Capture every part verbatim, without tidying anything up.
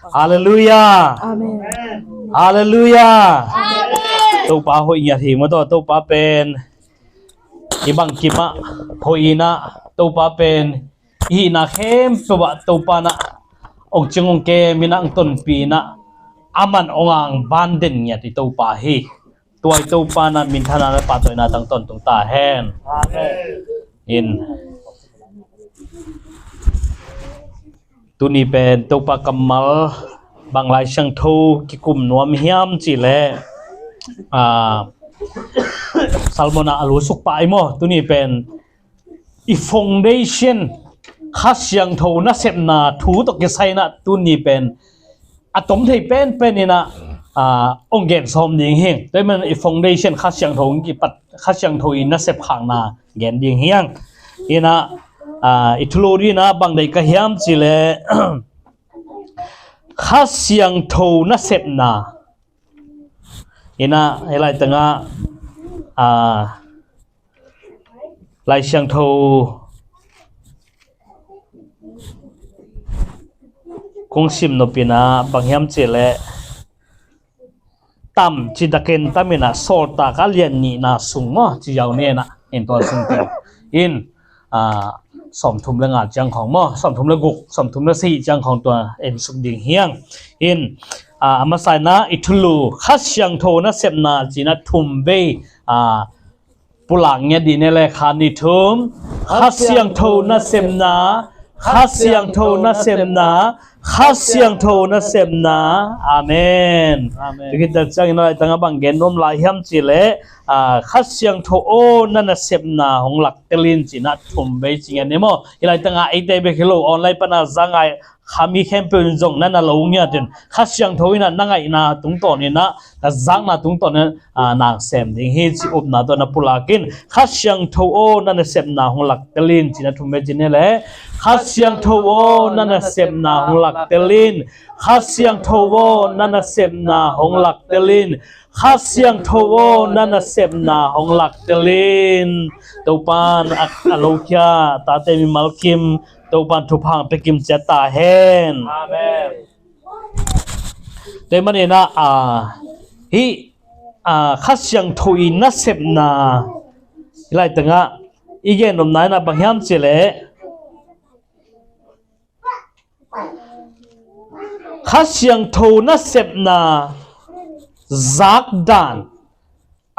Halleluiah. Amen. Halleluiah. Topa hoih ngiat hi maw, Topa pen i bangkimah hoih inah, Topa pen i hihna khempeuh ah Topa inah ong cing ong kem inah, ong tonpih inah, aman ong ang van den ngiat i Topa hi. Tua i Topa inah minthanna le pahtawina tang tawntung ta hen. Amen. In tuni pen Topa kammal bang Lai Siangtho kikum nuam hiam cihleh, ah, Salmon ah a lusuk pah i maw, tuni pen i foundation, Kha Siangtho nasepna thu tawh kisai inah tuni pen a tom thei penpen inah, ah, ong gen sawm ding hi. Tua hi man i foundation Kha Siangtho kipat, Kha Siangtho i nasep khakna gen ding hi hang. Inah, ah, i thulu ding inah bang deih ka hiam cihleh Kha Siangtho nasepna. Inah, hih laitangah, ah, Lai Siangtho kong sim nop inah bang hiam cihleh, tam citakin tam inah Sawltak a lian nihna sung maw, ci ziau ni inah, in tua sung pen in, ah, sawmthum le nga ciang khawng maw, sawmthum le guk, sawmthum le sagih ciang khawng tua en suk ding hi hang. In, ah, a masa inah i thulu Kha Siangtho nasepna ci inah thum vei, ah, pulak ngiat dih ni le, khat, nih, thum. Kha Siangtho nasepna, Kha Siangtho nasepna, Kha Siangtho nasepna. Amen. Amen. Tua khit tak ciangin a laitangah bang gen nuam lai hiam cihleh, ah, Kha Siangtho aw, na nasepna hong lak tel in ci inah thum vei ci ngiat ni maw. Hih laitangah eite bek hi lo, online pana za ngai kha mi khempeuh in zong na na lo ngiat in, Kha Siangtho inah na ngaihna tungtawn inah, na zakna tungtawn inah, ah, na sem ding hi ci upna tawh na pulak in, Kha Siangtho aw, na nasepna hong lak tel in ci inah thum vei ci ni le, Kha Siangtho aw, na nasepna hong lak tel in, Kha Siangtho aw, na nasepna hong lak tel in, Kha Siangtho aw, na nasepna hong lak tel in. Topan a, a lokhia tate mimal kim, Topan thupha pia kim ciat ta hen. Amen. Tua hi man inah, ah, hih, ah, Kha Siangtho i nasepna, hih laitangah i gen nopna inah bang hiam cihleh, Kha Siangtho nasepna zakdan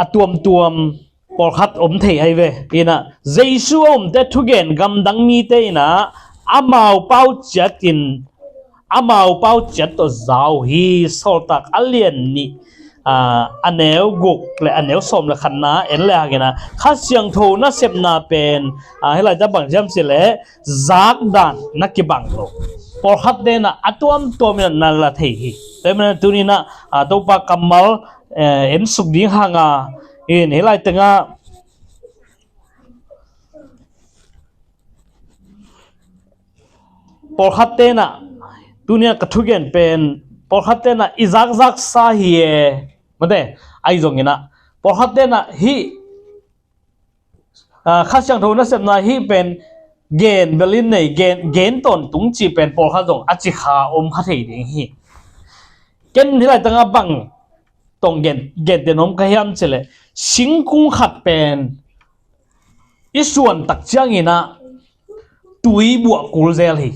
a tuamtuam pawlkhat om thei ahi ve. Inah Jesu a umte thugen gamdang mite inah amau pau ciatin, amau pau ciat tawh za uh hi. Sawltak a lian nih, ah, a neu guk le a neu sawm le khatna en le hang inah, Kha Siangtho nasepna pen, ah, hih laitangah bang hiam cihleh, zakdan na kibang lo. Pawlkhatte inah a tuamtuam inah na la thei hi. Tua hi man inah tuni inah, ah, Topa kammal, eh, en suk ding hang a, in hih laitangah pawlkhatte inah, tuni inah ka thugen pen pawlkhatte inah i zakzaksa hi e. Mate, ahi zong inah pawlkhatte inah hih, ah, Kha Siangtho nasepna hih pen gen bel in nei, gen, gen tawntung cih pen pawlkhat zong a ci kha om kha thei ding hi. Ken hih laitangah bang tawh gen, gen den om ka hiam cihleh, singkung khat pen i suan tak ciang inah tui buah kul zel hi.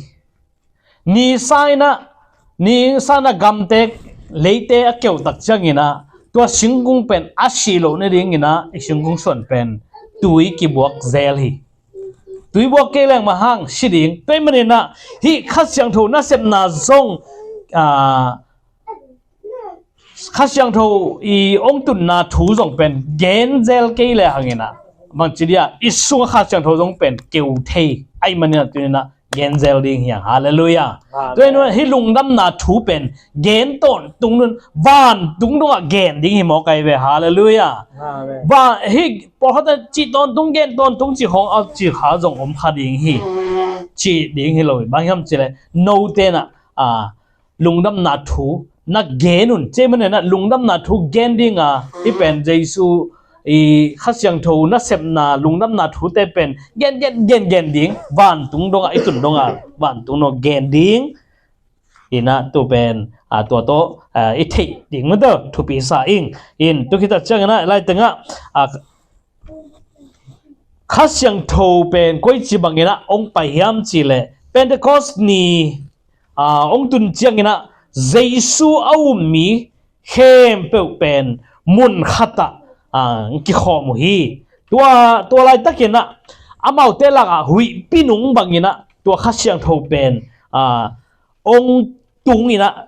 Nisa inah, nisa inah gamte, leite a keuh tak ciang inah tua singkung pen a sih loh nading inah i singkung suan pen tui kibuak zel hi. Tui buak kei leng mah hang si ding. Tua hi man inah hih Kha Siangtho nasepna zong, ah, Kha Siangtho i ong tunna thu zong pen gen zel kei le hang inah, bangci dia, i sungah Kha Siangtho zong pen keu thei ahi man inah tuni inah gen zel ding hi hang. Halleluiah. Amen. Tua hi inah hih lungdamna thu pen gen tawntung nung, vantung dongah gen ding hi mawk ahi ve. Halleluiah. Amen. Van, hih pawlkhat cih tawntung, gen tawntung cih khawng a ci kha zong om kha ding hi. Cih ding hi lo hi. Bang hiam cihleh, note inah, ah, lungdamna thu na gen un. Tua hi man inah lungdamna thu gen ding a, hih pen Jesu i Kha Siangtho nasepna lungdamna thute pen gen, gen, gen, gen ding. Vantung dongah, i tun dongah vantung dongah gen ding. Ina tu pen, a, tua tawh, a, i theih ding mah tawh thupi sa ing. In tu khit tak ciangin ah, lai tengah, a, Kha Siangtho pen koici bangin ah hong pai hiam cih leh, Pentecost ni, a, hong tun ciangin ah Jesu a um mi khempeuh pen mun khat ah, a, kikhawm uh hi. Tua, tua laitakin ah amaute lakah huihpi nung bangin ah tua Kha Siangtho pen, a, hong tung in ah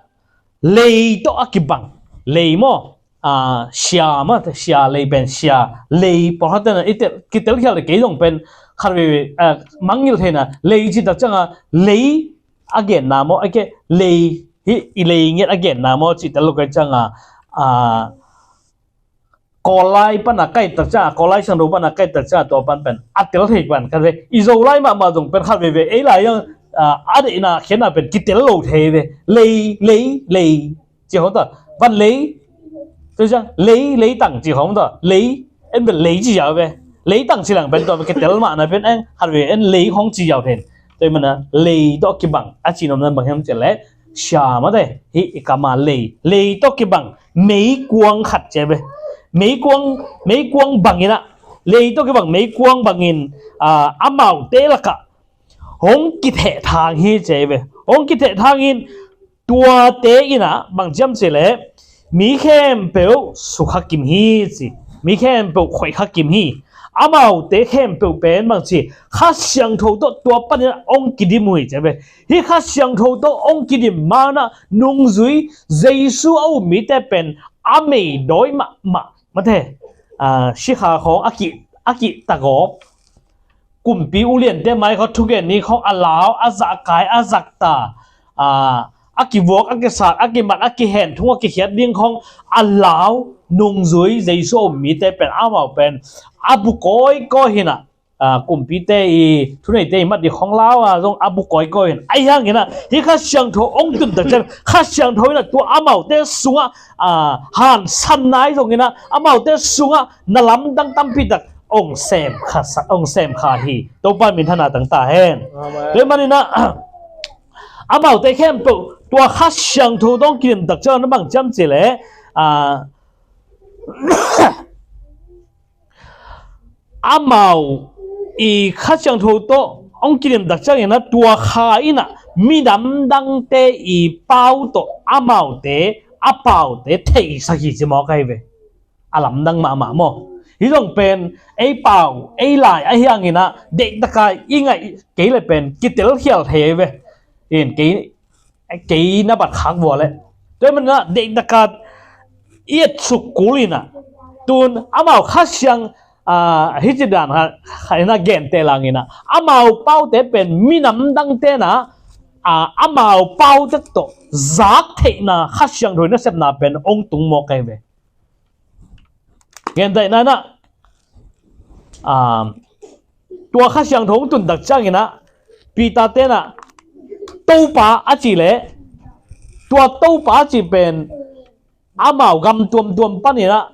lei tawh a kibang. Lei maw? A, sia mah, sia lei pen sia lei. Pawlkhat ten ah i tel, kitelkhial leh kei zong pen khat veve, a, mangngilh thei na. Lei cih tak ciangin lei a genna maw, a ke lei hi, i lei ngiat a genna maw cih tel lo ka hih ciangin, a, Kawl lai pan a ka hih tak ciangin, Kawl Lai Siangtho pan a ka hih tak ciangin tua pan pen a tel thei pan khat ve. I Zolai mahmah zong pen khat veve ei lai zong, a, a deihna khiatna pen kitel lo thei ve. Lei, lei, lei. Ci khawng ta, van lei. Tua ciang lei, leitang ci khawng ta, lei. En pen lei ci ziau ve. Leitang ci lang pen tua kitel mahna pen en, khat veve en lei khawng ci ziau thei. Tua ahih manin ah lei tawh kibang a cih nopna bang hiam cih leh, sia mah te, hih i kam a lei, lei tawh kibang meikuang khat ci ve. Meikuang, meikuang bangin ah, lei tawh kibang meikuang bangin, a, amaute lakah hong kithehthang hi ci ve. Hong kithehthang in, tuate in ah bang ci hiam cih leh, mi khempeuh sukha kim hi ci. Mi khempeuh khoihkha kim hi. Amaute khempeuh pen bang ci, Kha Siangtho tawh tua panin ah hong kidim uh hi ci ve. Hih Kha Siangtho tawh hong kidim ma-in ah nungzui Jesu a um mite pen a meidawi mahmah, mate, a, sikha khawng a kih, a kihta gawp, kumpi uliante mai khawng thugen ni khawng a lau, a zahkai, a zakta, a, a kivuak, a kisat, a kimat, a kihen thung, a kikhiat ding khawng a lau nungzui Jesu a um mite pen amau pen a bu kawikawi hi-in ah, a, kumpite i, thuneite i mat ding khawng lau a zong a bu kawikawi hi-in ah. Ahi hangin ah hih Kha Siangtho hong tun tak ciang, Kha Siangtho in ah tua amaute sungah, a, hansanna ahi zongin ah amaute sungah na lamdang tampi tak hong semkha sa, hong semkha hi. Topa minthanna tang ta hen. Amen. Tua ahih manin ah amaute khempeuh tua Kha Siangtho tawh hong kidim tak ciang na bang ci hiam cih leh, a, amau i Kha Siangtho tawh hong kidim tak ciangin ah tua Kha in ah minam dangte i pau tawh amaute, a paute theihsak hi ci mawk ahi ve. A lamdang mahmah maw? Hih zong pen ei pau, ei lai ahi hangin ah deihtak a i ngaih kei leh pen kitelkhial thei ahi ve. In kei, kei na bat khak vua leh. Tua ahih manin ah deihtak a i etsuk kul in ah, tun amau Kha Siang, a, hih ci dan kha, kha in ah genteh lang in ah, amau paute pen minam dangte in ah, a, amau paute tawh zak theihna Kha Siangtho in a sepna pen hong tung mawk ahi ve. Gentehna in ah, a, tua Kha Siangtho hong tun tak ciangin ah Peter ten ah Topa a cih leh, tua Topa a cih pen amau gam tuamtuam panin ah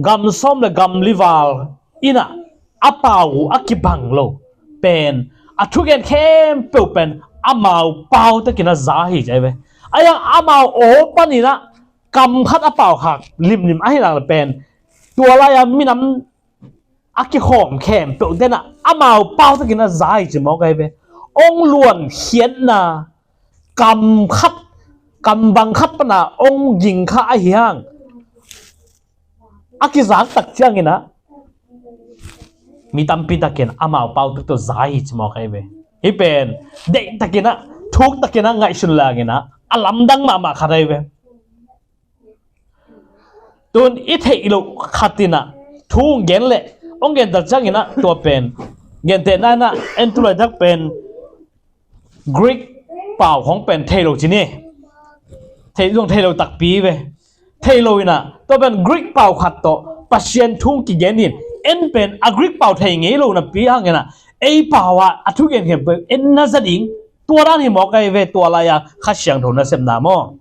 gam sawm leh gam li val in ah a pau uh a kibang lo pen, a thugen khempeuh pen amau pau takin a za hi ci ahi ve. Ahi hang amau aw panin ah kam khat a pau khak limlim ahi nak leh pen, tua lai-a minam a kikhawm khempeuhte in ah amau pau takin a za hi ci mawk ahi ve. Hong luankhiatna kam khat, kam bang khat pan a hong ging kha ahi hang, a kizak tak ciangin ah mi tampi takin amau pau tek tawh za hi ci mawk ahi ve. Hih pen deihtakin ah, thuktakin ah ngaihsun leng in ah a lamdang mahmah khat ahi ve. Tun i theih loh khat in ah thu hong gen leh, hong gen tak ciangin ah tua pen, gentehna in ah en tu laitak pen Greek pau khawng pen thei lo ci ni. Thei zong thei lo takpi ve. Thei lo in ah tua pen Greek pau khat tawh Pasian thu hong kigen in, en pen a Greek pau thei ngei lo napi hangin ah ei pau ah a thugen khempeuh en na za ding, tua dan hi mawk ahi ve. Tua lai-a Kha Siangtho nasepna maw?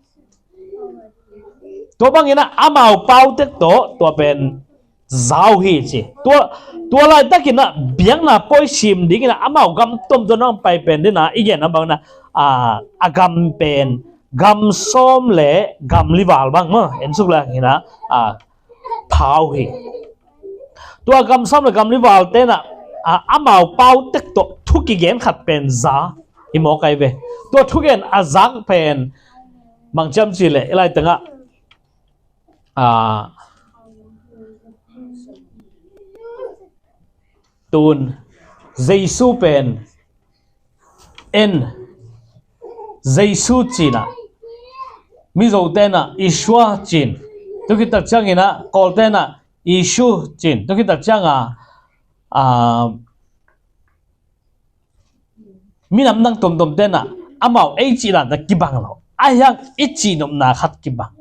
Tua bangin ah amau pau tek tawh tua pen za uh hi ci. Tua, tua laitakin ah biakna pawi sim dingin ah amau gam tuamtuam ah hong pai pen ding ah i gen a bangin ah, a, a gam pen gam sawm le gam li val bang maw, en suk le hang hi na, a, pha uh hi. Tua gam sawm le gam li val te na, a, amau pau tek tawh thu kigen khat pen za hi mawk ai ve. Tua thugen a zak pen bang ciam ci le, i lai tengah, a, tun Jesu pen en, Jesu ci na, Mizo te na Isua ci in, tu khit tak ciangin a Kawl te na Isu ci in, tu khit tak cianga, a, minam dang tuamtuam te na amau ei cih dan ta kibang lo, a hiang i cih nopna khat kibang.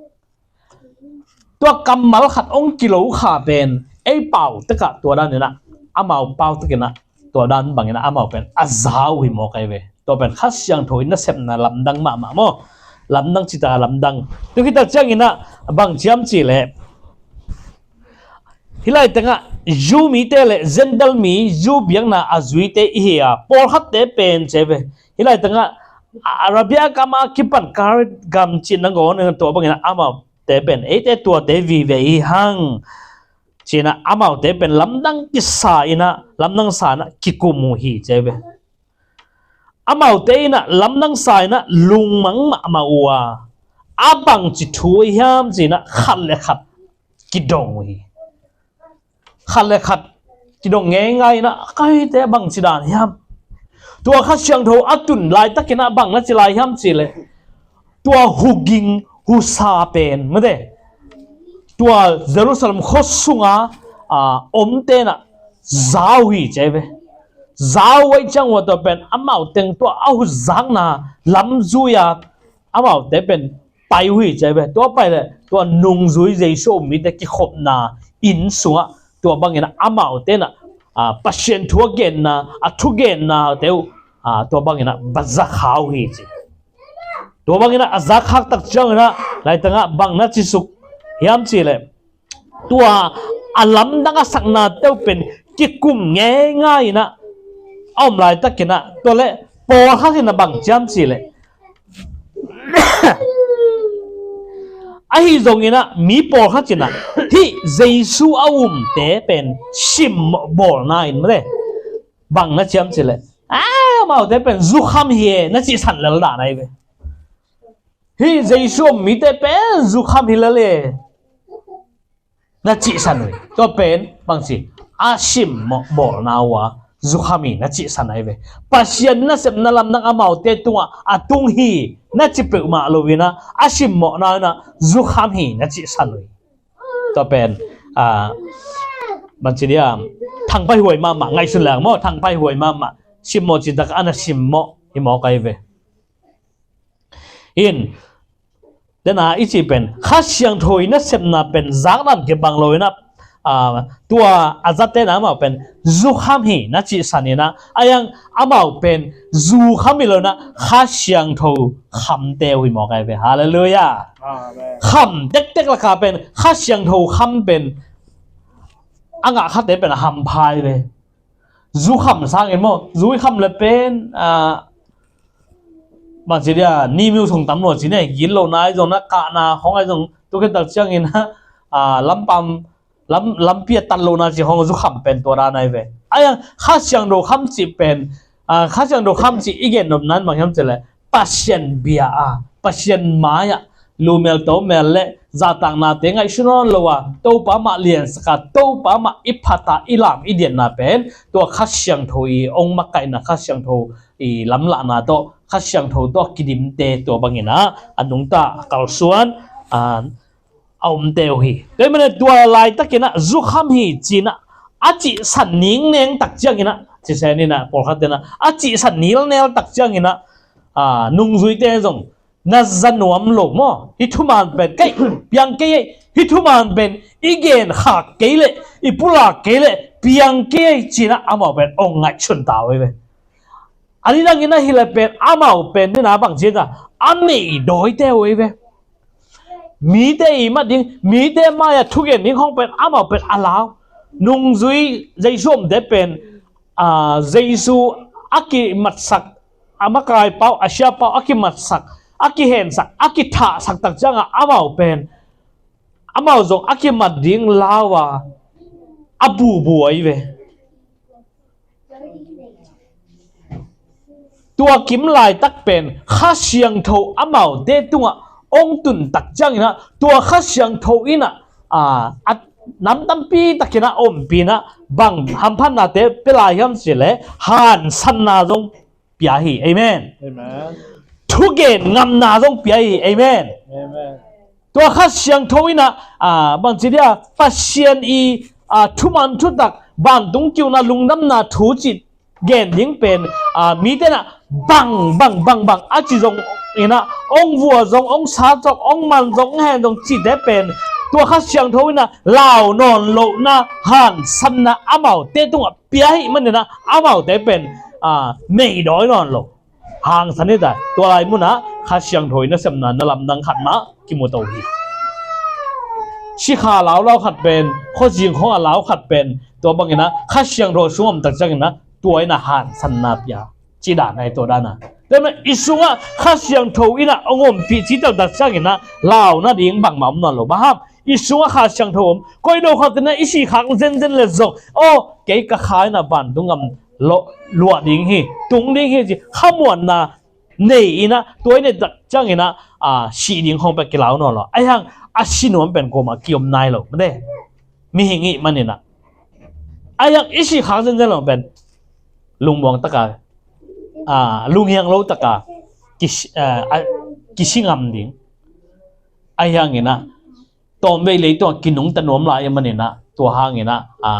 Tua kammal khat hong kilo kha pen ei pau tekah tua dan in a, amau pau tekin a, tua dan bangin a amau pen a za uh hi mawk ai ve. Tua pen Kha Siangtho in nasepna lamdang mahmah maw, lamdang cita lamdang. Tu khit tak ciangin a bang ciam ci le, hih lai tengah Jew mite le Gentile mi, Jew biakna a zuite i hi a, pawlkhatte pen ci ai ve. Hih lai tengah Arabia gam a kipan Kare gam cih nangawn in tua bangin a amaute pen eite tuate vive i hi hang ci in a, amaute pen lamdang kisa in a, lamdang sa in a kikum uh hi ci ai ve. Amaute in a lamdang sa in a lungmang mahmah uh a, a bangci thu ahi hiam ci in a khat le khat kidong uh hi. Khat le khat kidong ngeingai in a, a kaite bangci dan hiam? Tua Kha Siangtho a tun laitakin a bang na ci lai hiam ci le, tua huging husa pen mate, tua Jerusalem khua sunga, a, omte na za uh hi ci ai ve. Za uh ahi ciang ua tua pen amau teng tua a huzakna lamzui a amaute pen pai uh hi ci ai ve. Tua pai le tua nungzui Jesu a um mite kikhopna inn sungah tua bangin a amaute na, a, Pasian thu a genna, a thugennate uh, a, tua bangin a va za kha uh hi ci. Tua bangin a a za khak tak ciangin a laitangah bang na ci suk hiam ci le, tua a lamdang a saknate uh pen kikum ngeingai in a, a om laitakin a, tua le pawlkhat in a bang ciam ci le, ahi zongin a mi pawlkhat in a hih Jesu a umte pen simmawh bawlna in mate, bang na ciam ci le, a, amaute pen zukham hi e na cihsan lel dan ahi ve. Hih Jesu a um mite pen zukham hi lel e na cihsan uh hi. Tua pen bangci, a simmawh bawlna uh a zukham hi na cihsan ahi ve. Pasian nasepna lamdang amaute tungah a tung hi na ci peuhmah lo in a, a simmawhna in a zukham hi na cihsan uh hi. Tua pen, a, bangci dia, thangpai huai mahmah, ngaihsun leng maw, thangpai huai mahmah. Simmawh citak a na simmawh hi mawk ahi ve. In, dena i cih pen Kha Siangtho i nasepna pen zakdan kibang lo in a, a, tua a zate na amau pen zukham hi na cihsan in a, a hiang amau pen zukham hi lo in a Kha Siangtho khamte uh hi mawk ahi ve. Halleluiah. Amen. Kham tektek lakah pen Kha Siangtho kham pen a ngah khate pen a hampha hi ve. Zukham sangin maw, zu i kham le pen, a, bangci dia, ni myu sung tam lo ci ne, gin lo nai zong na, kahna khong ai zong, tu khit tak ciangin, a, lampam, lam, lampi a tan lo na ci khong zukham pen tua dan ahi ve. A hiang Kha Siangtho kham cih pen, a, Kha Siangtho kham cih i gen nop nan bang hiam ci le, Pasian bia a, Pasian mai-ah lumel tomel le zahtaknate ngaihsun nawn lo a, Topa mah liansak a, Topa mah i phat a, i lam i diatna pen tua Kha Siangtho i ong makaihna, Kha Siangtho i lamlahna tawh, Kha Siangtho tawh kidimte tua bangin a, a nungta a kalsuan, a, a omte uh hi. Tua ahih manin tua laitakin a zukham hi ci-in a, a cihsan ningneng tak ciangin a, cihsan in a, pawlkhat in a, a cihsan nilnel tak ciangin a, a, nungzuite zong na za nuam lo maw? Hih thuman pen kei piang kei ei, hih thuman pen i gen khak kei leh, i pulak kei leh piang kei ei ci-in a amau pen ong ngaihsun ta uh hi ve. A nidangin ahih leh pen amau pen nina bang ci-in a, a meidawite uh hi ve. Mite i mat ding, mite mai-ah thugen ding khong pen amau pen a lau. Nungzui Jesu omte pen, a, Jesu a kimatsak, a makaipau, a siapau a kimatsak a kihensak, a kithahsak tak ciangah amau pen, amau zong a kimat ding lau a, a bubu ahi ve. Tua kim laitak pen Kha Siangtho amaute tungah ong tun tak ciangin ah, tua Kha Siangtho in ah, a, a, nam tampi takin ah ompih in ah, bang hamphatnate pia lai hiam cih leh, hansanna zong pia hi. Amen. Amen. Thugen ngamna zong pia hi. Amen. Amen. Tua Kha Siangtho in ah, a, bangci dia, Pasian i, a, thuman thutak, vantung kiuna lungdamna thu cih gen ding pen, a, mite in ah bang, bang, bang, bang a ci zongin ah, ong vua zong, ong sa zong, ong man zong, ong hen zong cihte pen, tua Kha Siangtho in ah lau nawn lohna, hansanna amaute tungah pia ahih manin ah, amaute pen, a, meidawi nawn lo, hangsan hi ta. Tua lai munah Kha Siangtho i nasepna na lamdang khat mah kimu to hi. Sikha laulau khat pen, khuazing khawng a lau khat pen, tua bangin ah Kha Siangtho sung om tak ciangin ah, tua in ah hansanna pia, ci dan ahi, tua dan a. Tua manin i sungah Kha Siangtho in ah ong ompih cih tak ciangin ah, lau nading bangmah om nawn lo. Bang hang, i sungah Kha Siangtho om, koi do khat in ah i sih khak zenzen leh zong, aw, kei ka kha in ah vantung gam lo, luah ding hi, tung ding hi, ci khamuanna nei in ah, tua i neih tak ciangin ah, a, sih ding khawng pen kilau nawn lo. Ahi hang, a si nuam pen kuamah kiom nai lo, mate. Mihing i hih manin ah. Ahi hang i sih khak zenzen lo pen lungmuang taka, a, lunghiang lo taka kisi, a, a, kisi ngam ding. Ahi hangin ah, tawmvei leitungah kinungta nuam lai ahih manin ah, tua hangin ah, a,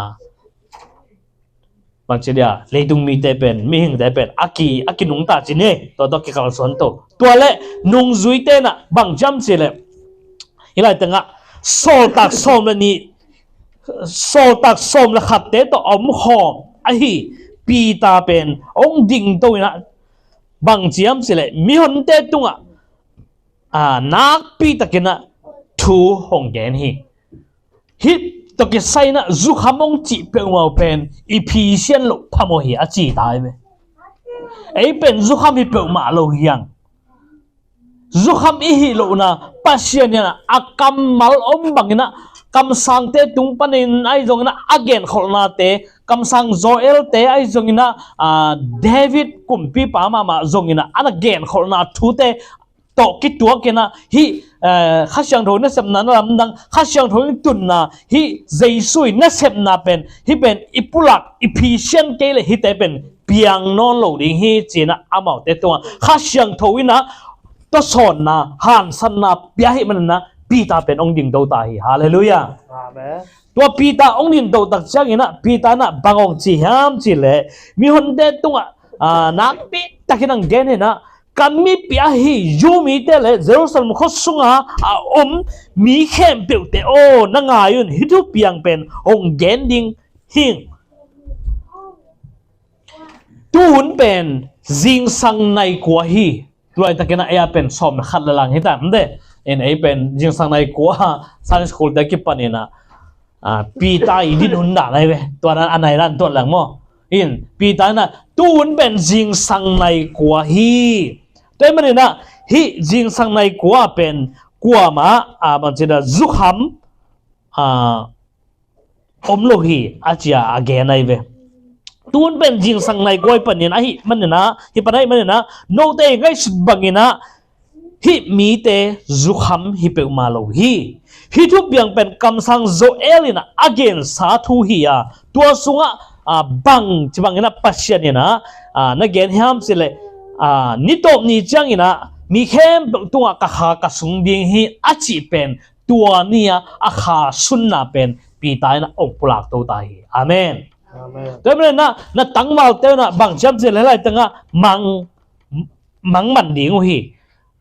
bangci dia, leitung mite pen, mihingte pen, a ki, a kinungta ci ni, tua tawh kikalsuan to. Tua leh, nungzuite in ah bang ci hiam cih leh, hih lai tengah, sawltak sawm le nih, sawltak sawm le khatte tawh a omkhawm ahi Peter pen ong dingto in ah, bang ci hiam cih leh, mihonte tungah, a, nakpi takin ah thu hong gen hi. Hih tawh kisai in ah zukham hong cih peuhmah pen i phisian loh phamawh hi, a ci ta hi ve. Ei pen zukham hi peuhmah lo hi hang. Zukham i hih lohna, Pasian in ah a kammal om bangin ah, kamsangte tung panin ahi zongin ah a genkholhnate, kamsang Joel-te ahi zongin ah, a, David kumpipa mahmah zongin ah a na genkholhna thute tawh kituakin ah, hih, eh, Kha Siangtho nasepna na lamdang, Kha Siangtho in tunna, hih Jesu i nasepna pen, hih pen i pulak, i phisian kei leh hihte pen piang nawn lo ding hi, ci-in ah amaute tungah Kha Siangtho in ah tawsawnna, hansanna pia ahih manin ah Peter pen ong dingto ta hi. Halleluiah. Amen. Tua Peter ong dingto tak ciangin ah, Peter in ah bang ong ci hiam cih leh, mihonte tungah, a, nakpi takin ong gen in ah, ka mipi ahi Jew mite le Jerusalem khua sunga a om mi khempeuhte aw, na ngai un, hih thupiang pen hong gen ding hing. Tu hun pen zingsang nai kua hi. Tu laitakin ah ei a pen sawm le khat le lang hi ta, mate. In ei pen zingsang nai kua, Sunday school te kipan in ah, a, Peter i din hun dan ahi ve. Tua dan a nai dan tua leng maw. In Peter in ah, tu hun pen zingsang nai kua hi. Tua ahih manin ah, hih zingsang nai kua pen kuamah, a, bangci dia, zukham, a, om lo hi, a ci-a a gen ahi ve. Tu hun pen zingsang nai kua hi panin ahih manin ah, hih pan ahih manin ah, note i ngaihsut bangin ah, hih mite zukham hi peuhmah lo hi. Hih thupiang pen kamsang Joel in ah a gensa thu hi a, tua sungah, a, bangci bangin ah Pasian in ah, a, na gen hiam cih leh, a, ni tawp ni ciangin ah mi khempeuh tungah ka Kha ka sung ding hi, a cih pen tua ni-a a Kha sunna pen Peter in ah ong pulakto ta hi. Amen. Amen. Tua ahih manin ah, na tangvalte in ah bang ci hiam cih leh, hih lai tengah mang, mang man ding uh hi.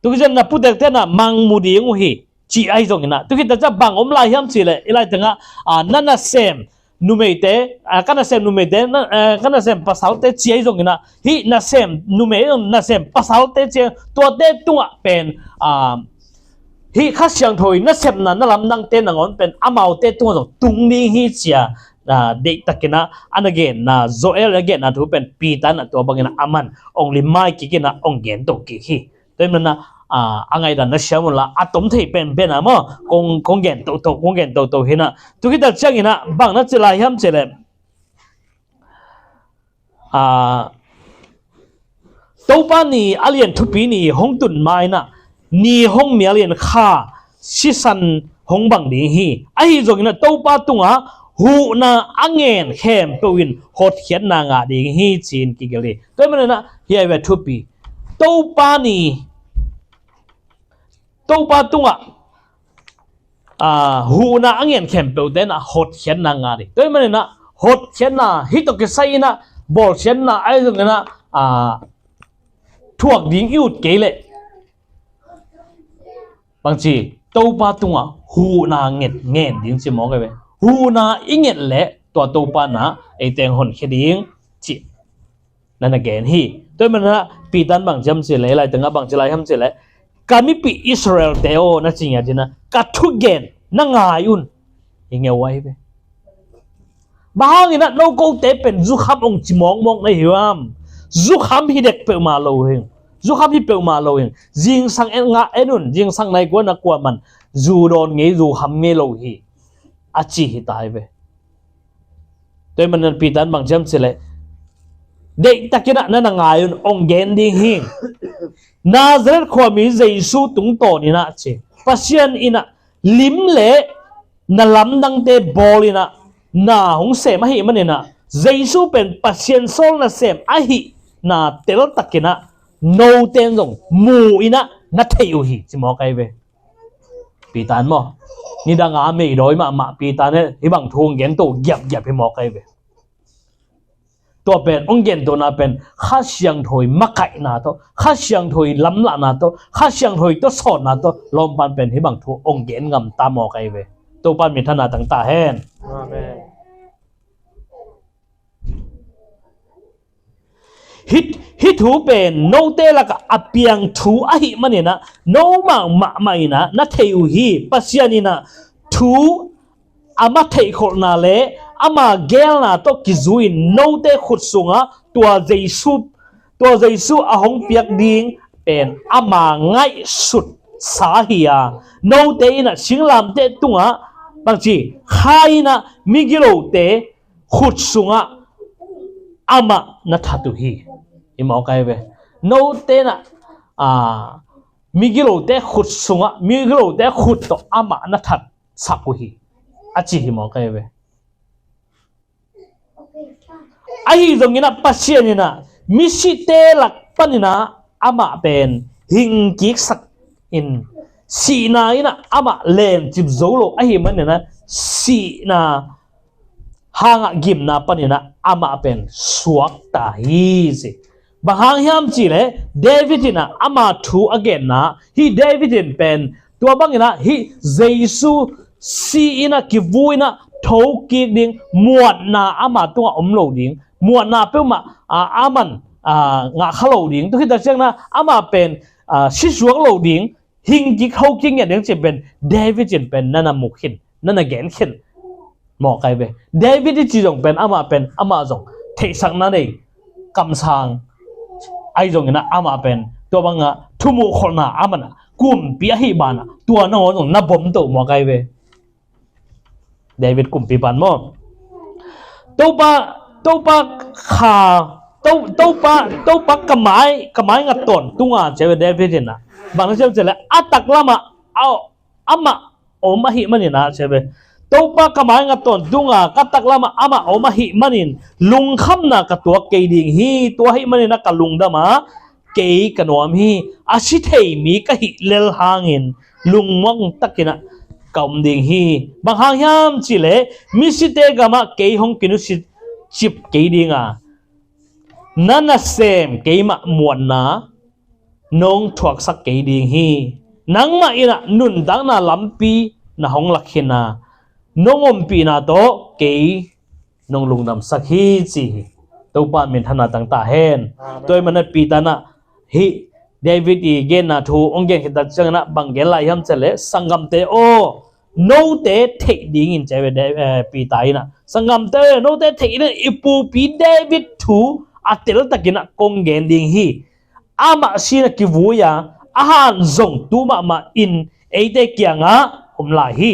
Tu khit ciang na putekte in ah mang mu ding uh hi, ci ahi zongin ah, tu khit tak ciang bang om lai hiam cih leh, hih lai tengah, a, na nasem numeite, a, ka nasem numeite, na, a, ka nasem pasalte ci ahi zongin ah, hih nasem numei, nasem pasalte ci, tuate tungah pen, a, hih Kha Siangtho i nasepna na lamdangte nangawn pen amaute tungah zong tung ding hi, ci-a, a, deihtakin ah a na genna, Joel a genna thu pen Peter in ah tua bangin ah aman ong limmai kikin ah ong gen to kik hi. Tua ahih manin ah, a, a ngaihdan na siam unla, a tom thei penpen a maw, kong, kong gen toto, kong gen toto hi na. Tu khit tak ciangin ah bang na ci lai hiam cih leh, a, Topa ni a lian thupi ni hong tun ma-in ah, ni hong mial in kha sisan hong bang ding hi. Ahi zongin ah Topa tungah huhna a ngen khempeuh in hotkhiatna ngah ding hi ci-in kigelh hi. Tua ahih manin ah hiai ve thupi. Topa ni, Topa tungah, a, huhna a ngen khempeuhte in ah hotkhiatna ngah ding. Tua ahih manin ah hotkhiatna, hih tawh kisai in ah bawlsiatna ahi zongin ah, a, thuak ding i ut kei leh, bangci, Topa tungah huhna ngen, ngen ding ci mawk ahi ve. Huhna i nget leh tua Topa in ah eite hong honkhia ding ci na na gen hi. Tua ahih manin ah Peter in bang ci hiam cih leh, Laiteng ah bang ci lai hiam cih leh, ka mipih Israel-te aw, na ci ngiat in ah, ka thugen na ngai un. Hi ngeu ahi ve. Bang hangin ah no kote pen zukham hong ci mawkmawk na hi uh hiam? Zukham hi dek peuhmah lo hi. Zukham hi peuhmah lo hi. Zingsang en ngah en un, zingsang nai kua na kua man, zu dawn ngei, zukham ngei lo hi, a ci hi ta hi ve. Tua ahih manin ah Peter in bang ci hiam cih leh, deihtakin ah na na ngai un, hong gen ding hi. Nazareth khuami Jesu tungtawn in ah ci, Pasian in ah lim leh na lamdangte bawl in ah na hong sem ahih manin ah, Jesu pen Pasian sawl nasem ahihna teltakin ah note in zong mu in ah na thei uh hi, ci mawk ahi ve. Peter in maw, nidang a meidawi mahmah Peter in hih bang thu hong gen to giapgiap hi mawk ahi ve. Tua pen hong gen tona pen Kha Siangtho i makaihna tawh, Kha Siangtho i lamlahna tawh, Kha Siangtho i tawsawtna tawh lawmpan pen hih bang thu hong gen ngam ta mawk ahi ve. Topa in minthanna tang ta hen. Amen. Hih, hih thu pen note lakah a piang thu ahih manin ah, nomau mahmah in ah na thei uh hi. Pasian in ah thu ama theihkholhna leh ama geelna tawh kizui-in note khut sungah tua Jesu, tua Jesu a hong piak ding pen ama ngaihsutsa hi a, note in ah singlamteh tungah, bangci, khai in ah migilote khut sungah amah na that uh hi. Hi mawk ahi ve. Note in ah, a, migilote khut sungah, migilote khut tawh amah na thatsak uh hi, a ci hi mawk ahi ve. Ahi zongin ah Pasian in ah misite lak panin ah amah pen hingkiksak in, sihna in ah amah lencip zo lo ahih manin ah sihna hangah gimna panin ah amah pen suakta hi ci. Bang hang hiam cih leh David in ah ama thu a genna, hih David in pen tua bangin ah hih Jesu si in ah kivui in ah thokik ding, muanna ama tungah om lo ding, muanna peuhmah, a, aman, a, ngah kha lo ding. Tua khit tak ciangin ah amah pen, a, si suak lo ding, hingkik hokik ngiat ding cih pen David in pen na na mu khin, na na gen khin mawk ahi ve. David i ci zong pen amah pen, amah zong theihsakna nei, kamsang ahi zongin ah amah pen tua bangah thumuhkholhna a man ah kumpi ahih banah tua nangawn zong na bom to mawk ahi ve. David kumpipa in maw, Topa, Topa kha, To-, Topa, Topa ka mai, ka mai ngat tawntung a, ci a ve David in ah. Bang na ci hiam cih leh, a taklamah, a, amah om ahih manin ah, ci a ve. Topa ka mai ngat tawntung a, ka taklamah amah om ahih manin lungkhamna ka tuak kei ding hi. Tua ahih manin ah ka lungdam a, kei ka nuam hi. A si thei mi ka hih lel hangin lungmuang takin ah ka om ding hi. Bang hang hiam cih leh misite gamah kei hong kinusia cip kei ding a, na nasem keimah muanna nong thuaksak kei ding hi. Nangmah in ah nuntakna lampi na hong lak khin a, nong ompihna tawh kei nong lungdamsak hi, ci hi. Topa in minthanna tang ta hen. Amen. Tua ahih manin ah Peter in ah hih David i genna thu hong gen khit tak ciangin ah bang gen lai hiam cih leh, sanggamte aw, note theih dingin, ci a ve, eh, Peter in ah. Sanggamte aw, note theih dingin i pupi David thu a teltakin ah kong gen ding hi. Amah si in ah kivui a, a han zong tu mahmah in eite kiangah om lai hi.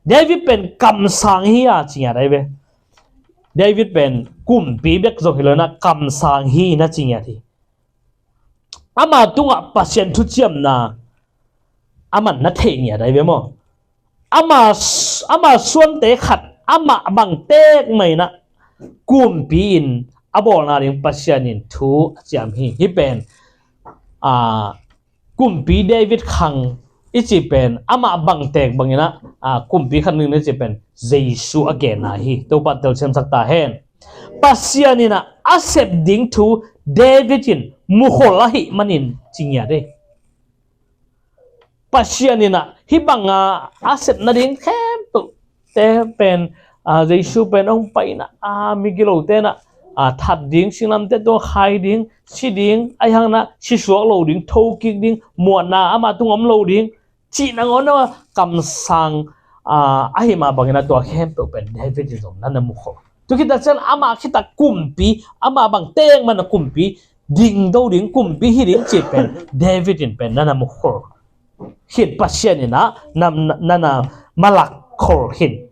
David pen kamsang hi a ci ngiat ahi ve. David pen kumpi bek zong hi lo in ah kamsang hi na ci ngiat hi. Ama tungah Pasian thuciamna aman na theih ngiat ahi ve maw? Ama, ama suante khat amah bang tek mah in ah kumpi in a bawlna ding Pasian in thu a ciam hi. Hih pen, a, kumpi David khang i cih pen amah bang tek bang in ah, a, kumpi khat ding i cih pen Jesu a genna hi. Topa telsiamsak ta hen. Pasian in ah a sep ding thu David in mukhol ahih manin ci ngiat hi. Pasian in ah hih banga a sep nading khempeuh te pen, a, Jesu pen hong pai in ah, a, migilote in ah, a, that ding, singlamteh tungah khai ding, si ding, ahih hangin ah si suak lo ding, thokik ding, muanna amah tungah om lo ding cih nangawn a kamsang, a, ahih mah bangin ah tua khempeuh pen David in zong na na mukhol. Tua khit tak ciang amah khit tak kumpi, amah bang tek mah in ah kumpi ding do ding, kumpi hi ding cih pen David in pen na na mukhol. Hih Pasian in ah na, na, na na malak khol hi.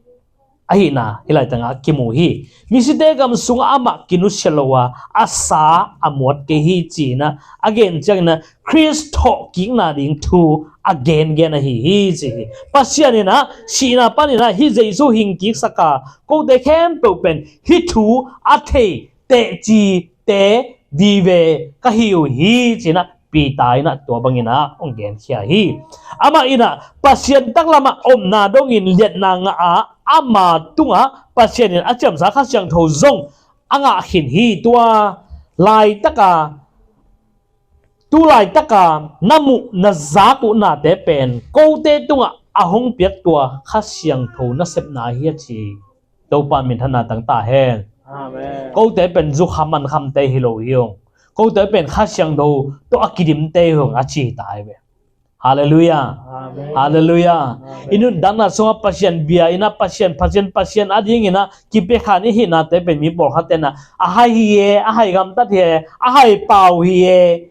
Ahihna hih laitangah kimu hi. Misite gam sungah amah kinusia lo a, a sa a muat kei hi ci-in ah a gen ciangin ah Khrist thawhkikna ding thu a gengen ahi hi ci hi. Pasian in ah sihna panin ah hih Jesu hingkiksak a, kote khempeuh pen hih thu a thei teci te vive ka hi uh hi ci-in ah Peter in ah tua bangin ah hong genkhia hi. Amah in ah Pasian taklamah omna dongin liatna ngah a, ama tungah Pasian in a ciamsa Kha Siangtho zong a ngah khin hi. Tua laitaka, tu laitaka na muh na zak uh nate pen kote tungah a hong piak tua Kha Siangtho nasepna hi a ci. Topa minthanna tang ta hen. Amen. Kote pen zukham mankhamte hi lo hi ung. Kote pen Kha Siangtho tawh a kidimte hi ung a ci ta hi ve. Halleluiah. Amen. Halleluiah. Amen. I nuntakna sungah Pasian bia in ah Pasian, Pasian, Pasian a dingin ah kipia kha i hihnate pen mi pawlkhatte in ah a hai hi e, a hai gamtat hi e, a hai pau hi e.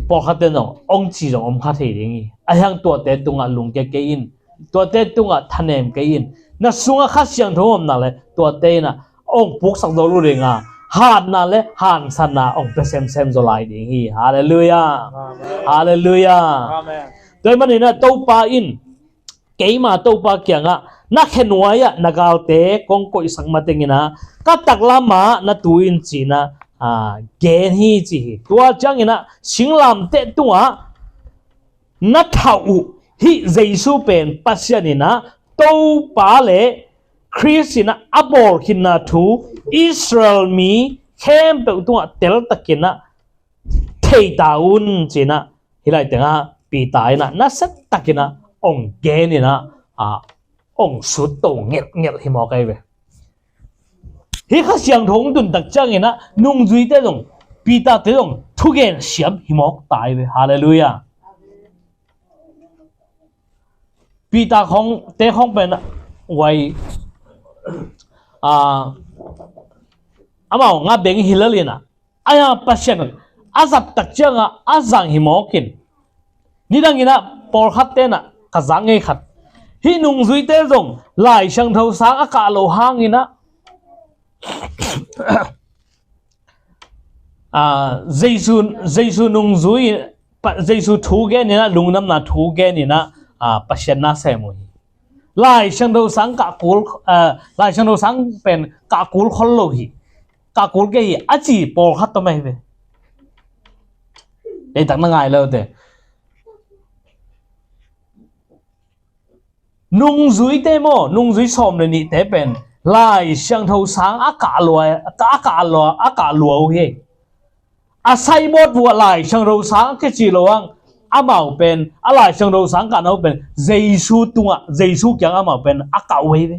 Pawlkhatte in zong hong ci zong om kha thei ding hi. Ahih hang tuate tungah lungkia kei in, tuate tungah thanem kei in. Na sungah Kha Siangtho om nak leh tuate in ah hong puksak zo lo ding a, hatna le hansanna hong pia semsem zaw lai ding hi. Halleluiah. Amen. Halleluiah. Amen. Tua ahih manin ah Topa in keima Topa kiangah na khenuai-ah na galte kong koihsak matengin ah ka taklamah na tu in ci-in ah, a, gen hi ci hi. Tua ciangin ah singlamteh tungah na thah uh hih Jesu pen Pasian in ah Topa le Khrist in ah a bawl khinna thu Israel mi khempeuh tungah teltakin ah thei ta un ci-in ah hih laitengah Peter in ah nasiatakin ah hong gen in ah, a, hong sutto ngelhngelh hi mawk ahi ve. Hih Kha Siangtho hong tun tak ciangin ah nungzuite zong, Peter-te zong thugen siam hi mawk ta ahi ve. Halleluiah. Peter khawng, te khawng pen uai, a, amau nga beng hi lel in ah, a, Pasian a zat tak ciangah a zang hi mawk in. Nidangin ah pawlkhatte in ah ka zak ngei khat, hih nungzuite zong Lai Siangtho sang a kah loh hangin ah, a, Jesu, Jesu nungzui, Pa-, Jesu thu genin ah, lungdamna thu genin ah, a, Pasian na sem uh hi. Lai Siangtho sang kah kul, a, Lai Siangtho sang pen kah kul khol lo hi. Kah kul kei hi a ci pawlkhat tawm ahi ve. Leitak na ngai lote. Nungzuite maw, nungzui sawm le nihte pen Lai Siangtho sang a kah lua, a kah lua, a kah lua uh hi. A saibawt vuah Lai Siangtho sang a kici lo ang, amau pen, a Lai Siangtho sang kahna uh pen Jesu tungah, Jesu kiang amau pen a kah uh hi ve.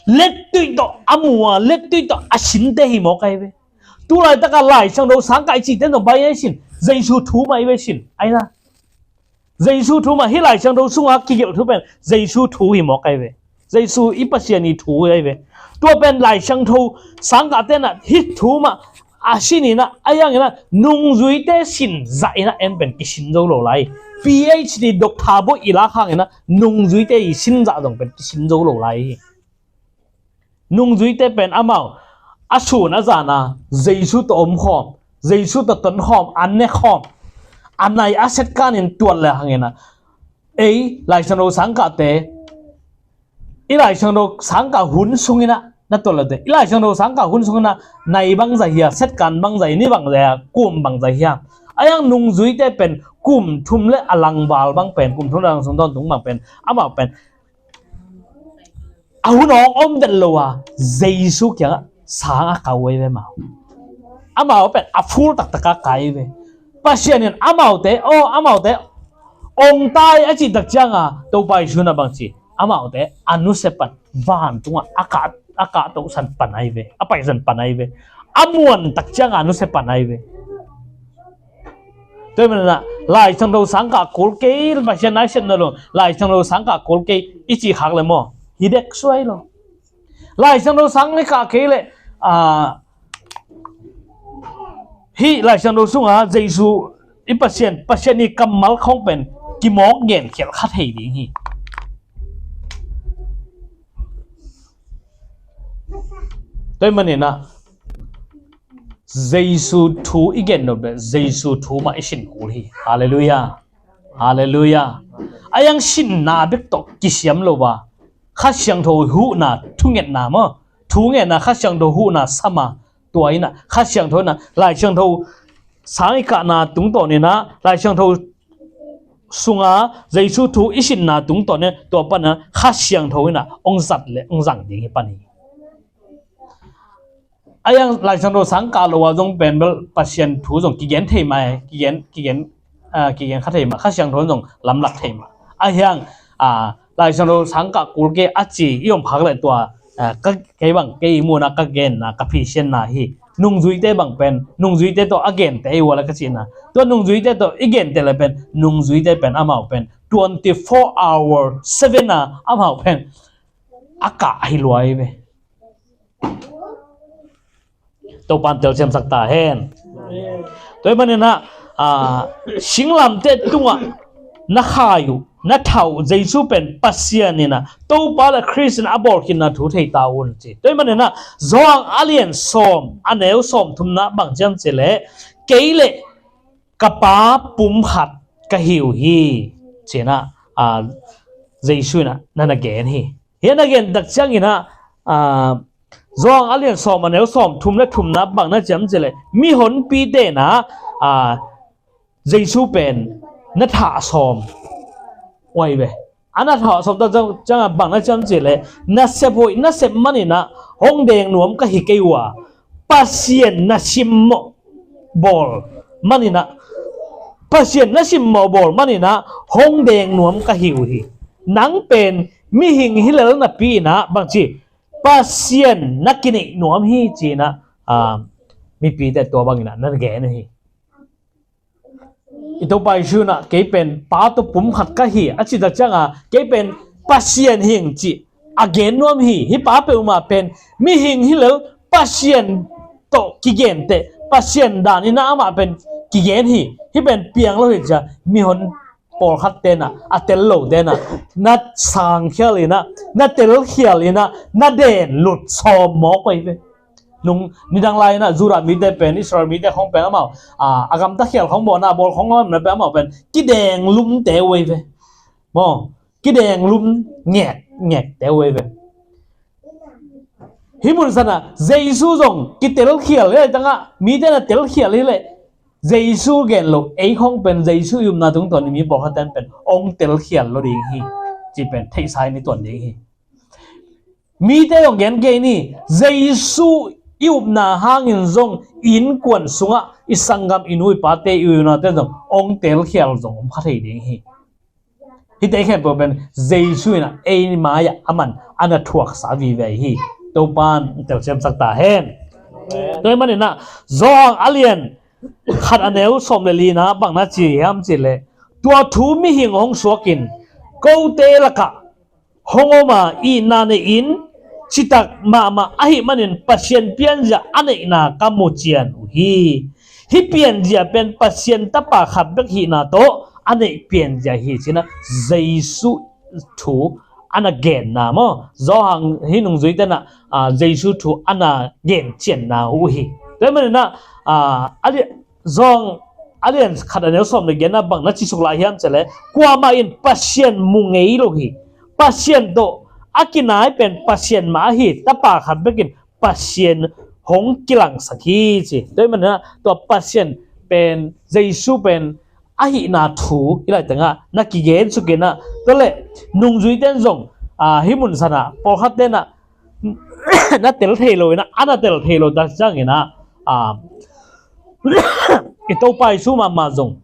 Lettuih tawh a mu a, lettuih tawh a sinte hi mawk ahi ve. Tulaitakah Lai Siangtho sang kah i cihte tawh bai ahi sin, Jesu thu mah ahi ve sin, ahi na. Jesu thu mah, hih Lai Siangtho sungah kigelh thu pen Jesu thu hi mawk ahi ve. Jesu i Pasian i thu ahi ve. Tua pen Lai Siangtho sang kah tenah hih thu mah A sin inah, a yang inah, nungzuite sin zah inah en pen kisin zo lo lai. P H D doctor bawh i lak hang inah, nungzuite i sin zah zong pen kisin zo lo lai hi. Nungzuite pen amau a sun a zana Jesu tawh omkhawm, Jesu tawh tonkhawm, a nekhawm, a nai a setkanin tuat le hang inah, ei Laisiangtho sangkahte, i Laisiangtho sangkah hun sung inah na tuat le te, i Laisiangtho sangkah hun sung inah nai bang zah hia, setkan bang zah hia, ni bang zah hia, kum bang zah hia. A yang nungzuite pen kum thum le a langval bang pen, kum thum le a lang sung tawntung bang pen, amau pen a hun awng om den lo a, Jesu kiangah sang a kau ei ve mau. Amau pen a ful taktak a kai ve. Pasian in amaute, aw, amaute ong tai a cih tak cianga Topa Jesu na bang ci, amaute a nusia pan, vantungah a kah, a kah tohsan pan ai ve, a paisan pan ai ve. A muan tak cianga a nusia pan ai ve. Tua hi manah Laisiangtho sangkah kul kei, Pasian nai siatna lo, Laisiangtho sangkah kul kei i cih khak le maw, hi dek suai lo. Laisiangtho sang i kah kei le, a, hih Laisiangtho sunga Jesu i Pasian, Pasian i kammal khawng pen kimawk genkhial kha thei ding hi. Tua hi maninah Jesu thu i gen nop le Jesu thu mah i sin kul hi. Halleluiah. Halleluiah. A yang sinna bek tawh kisiam lo a, Kha Siangtho huhna, thungetna maw, thungetna Kha Siangtho huhna sama, tua inah Kha Siangtho inah Laisiangtho sang i kahna tungtawn inah Laisiangtho sunga Jesu thu i sinna tungtawn inah tua panah Kha Siangtho inah ong zat le ong zang ding hi pan hi. A yang Laisiangtho sangkah lo a zong pen bel Pasian thu zong kigen thei mah, kigen, kigen, a, kigen kha thei mah, Kha Siangtho zong lamlak thei mah. A hiang, a, Laisiangtho sangkah kul kei a ci i om khak le tua, a, ka, kei bang kei i muhna ka genna, ka phisianna hi. Nungzuite bang pen nungzuite tawh a gente ei uh a le ka cihna, tua nungzuite tawh i gente le pen nungzuite pen amau pen twenty four hour seven a amau pen a kah hi luai ve. Topan telsiamsak ta hen. Tua hi maninah, a, singlamteh tungah na khai uh, na thah uh Jesu pen Pasian inah Topa le Khrist in a bawlkhinna thu thei ta un ci. Tua hi maninah Johan a lian sawm, a neu sawm thumna bang ciam ci le, kei le ka Pa pum khat ka hi uh hi, cinah, a, Jesu inah na na gen hi. Hi a na gen tak cianginah, a, Johan a lian sawm a neu sawm thum le thumna bang na ciam ci le, mihonpite inah, a, Jesu pen na thah sawm uh ai ve. A na thah sawm tak ciang, ciangah bang na ciam ci le, na sep hoih na sep maninah hong deng nuam ka hi kei uh a, Pasian na simmawh bawl maninah, Pasian na simmawh bawl maninah hong deng nuam ka hi uh hi. Nang pen mihing hi lel napi inah bangci Pasian na kineih nuam hi cinah, a, mipite tua banginah na gen uh hi. I Topa Jesu inah kei pen Pa tawh pum khat ka hi a cih tak cianga kei pen Pasian hing cih a gen nuam hi. Hih Pa peuhmah pen mihing hi lel, Pasian tawh kigenteh, Pasian dan inah amah pen kigen hi. Hih pen piang lo hi cia, mihon pawlkhat tenah, a tel lo tenah na sangkhial inah, na telkhial inah na den lut sawm mawk uh ai ve. Nung nidang lai inah Judah mite pen, Israel mite khong pen amau, a, a gamta khial khong bawhna bawl khong amau pen kideng lumte uh ai ve. Maw, kideng lum ngek ngekte uh ai ve. Hih mun sanah Jesu zong kitelkhial hi lai tangah mite na telkhial hi leh Jesu gen lo, ei khong pen Jesu i upna tungtawn i mi pawlkhat ten pen ong telkhial lo ding hi. Ci pen theihsa in i tuan ding hi. Mite zong gen kei ni, Jesu i upna hangin zong i innkuan sungah i sanggam, i nu i pate, i u i naute zong ong telkhial zong om kha thei ding hi. Hihte khempeuh pen Jesu inah ei mai-ah a man a na thuaksa vive hi. Topan telsiamsak ta hen. Tua hi maninah Johan a lian khat a neu sawm le lina bang na ci hiam cih leh, tua thu mihing hong suakin kote lakah hong om a, itna nei-in citak mahmah ahih manin Pasian pianzia a neihna ka mu cian uh hi. Hih pianzia pen Pasian tapa khat bek hihna tawh a neih pianzia hi, ci-in ah Jesu thu a na genna maw, Johan hih nungzuite in ah, ah, Jesu thu a na gen cianna uh hi. Tua ahih manin ah, ah, a li-, Johan a lian khat a neu sawm le giatna bang na ci suk lai hiam cih leh, kuamah in Pasian mu ngei lo hi. Pasian tawh a kinai pen Pasian mah ahi, tapa khat bekin Pasian hong kilangsak hi, ci. Tua ahih manin ah tua Pasian pen, Jesu pen a hihna thu hih laitengah na kigen suk in ah, tua leh nungzuite in zong, ah, hih mun san ah pawlkhatte in ah na tel thei lo in ah, a na tel thei lo tak ciangin ah, ah, i Topa Jesu mahmah zong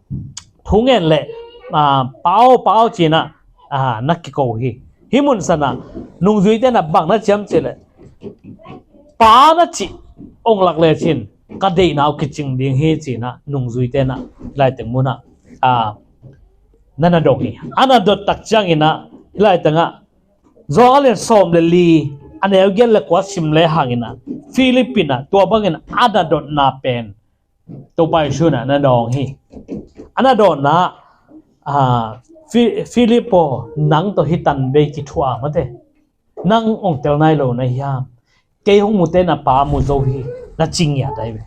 thu ngen leh, ah, Pa aw, Pa aw, ci-in ah, ah, na kiko hi. Hih mun san ah nungzuite in ah bang na ci hiam cih leh, Pa na cih ong lak lecin ka deihna uh kicing ding hi, ci-in ah nungzuite in ah hih laiteng mun ah, ah, na na dong hi. A na dot tak ciangin ah hih laitengah Johan a lian sawm le li a neu giat le kua sim le hangin ah, Philip in ah tua bangin a na dotna pen Topa Jesu in ah na dawng hi. A na dawnna, ah, Fi-, Philip aw, nang tawh hih tan bei kithuah a, mate, nang ong tel nai lo na hiam? Kei hong mute na Pa mu zo hi, na ci ngiat ahi ve.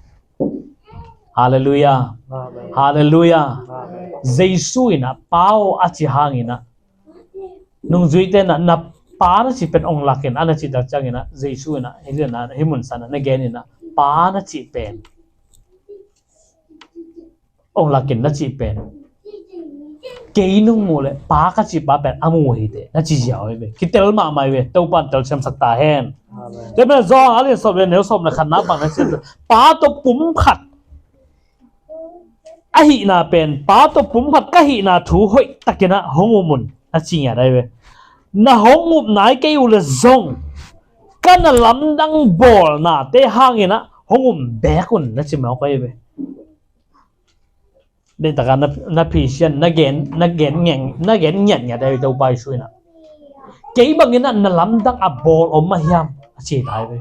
Halleluiah. Amen. Halleluiah. Amen. Jesu in ah Pa aw a ci hangin ah, nungzuite in ah na Pa na cih pen ong lak in, a na cih tak ciangin ah Jesu in ah hih lian ah, hih mun san ah na gen in ah, Pa na cih pen ong lak in na cih pen, kei nong muh leh Pa ka cih Pa pen a mu hi teh, na ci ziau ahi ve. Kitel mahmah ahi ve. Topa in telsiamsak ta hen. Amen. Tua pen Johan a lian sawm le neu sawm le khatna bang na ci, Pa tawh pumkhat a hihna pen, Pa tawh pumkhat ka hihna thu hoih takin ah hong um un, na ci ngiat ahi ve. Na hong up nai kei uh leh zong ka na lamdang bawlnate hangin ah hong um beek un, na ci mawk ahi ve. Deihtakin na, na phisian, na gen, na gen ngeng, na gen ngiatngiat ahi Topa Jesu in ah. Kei bangin ah na lamdang a bawl om mah hiam, a ci ta ahi ve.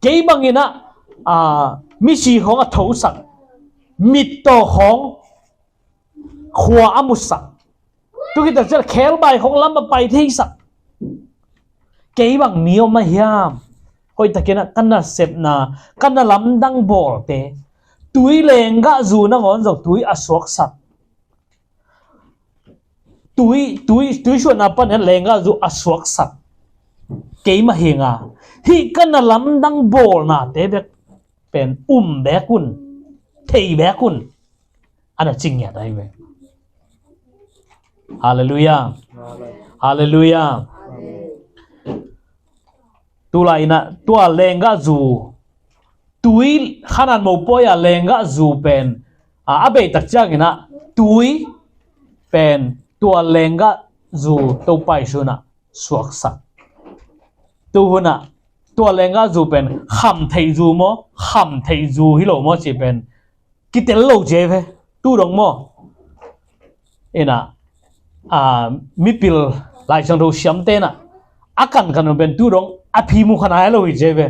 Kei bangin ah, ah, misi khawng a thosak, mittaw khawng khua a musak, tu khit tak ciang khelbai khawng lam a pai theisak, kei bang mi om mah hiam? Hoih takin ah ka nasepna, ka na lamdang bawlte, tui lenggahzu nangawn zong tui a suaksak, tui, tui, tui suahna panin lenggahzu a suaksak, kei mah hi nga. Hih ka na lamdang bawlnate bek pen um beek un, thei beek un, a na ci ngiat ahi ve. Halleluiah. Amen. Halleluiah. Amen. Tulai in ah tua lenggahzu, tui, Khanaan mopawi a lenggahzu pen, a, a bei tak ciangin ah tui pen tua lenggahzu Topa Jesu in ah suaksak. Tu hun ah tua lenggahzu pen kham theih zu maw, kham theih zu hi lo maw cih pen kitel lo ci ahi ve. Tu dong maw? In ah, a, mipil Lai Siangtho siamte in ah a kankan uh pen tu dong a phi mu kha nai lo hi ci ahi ve.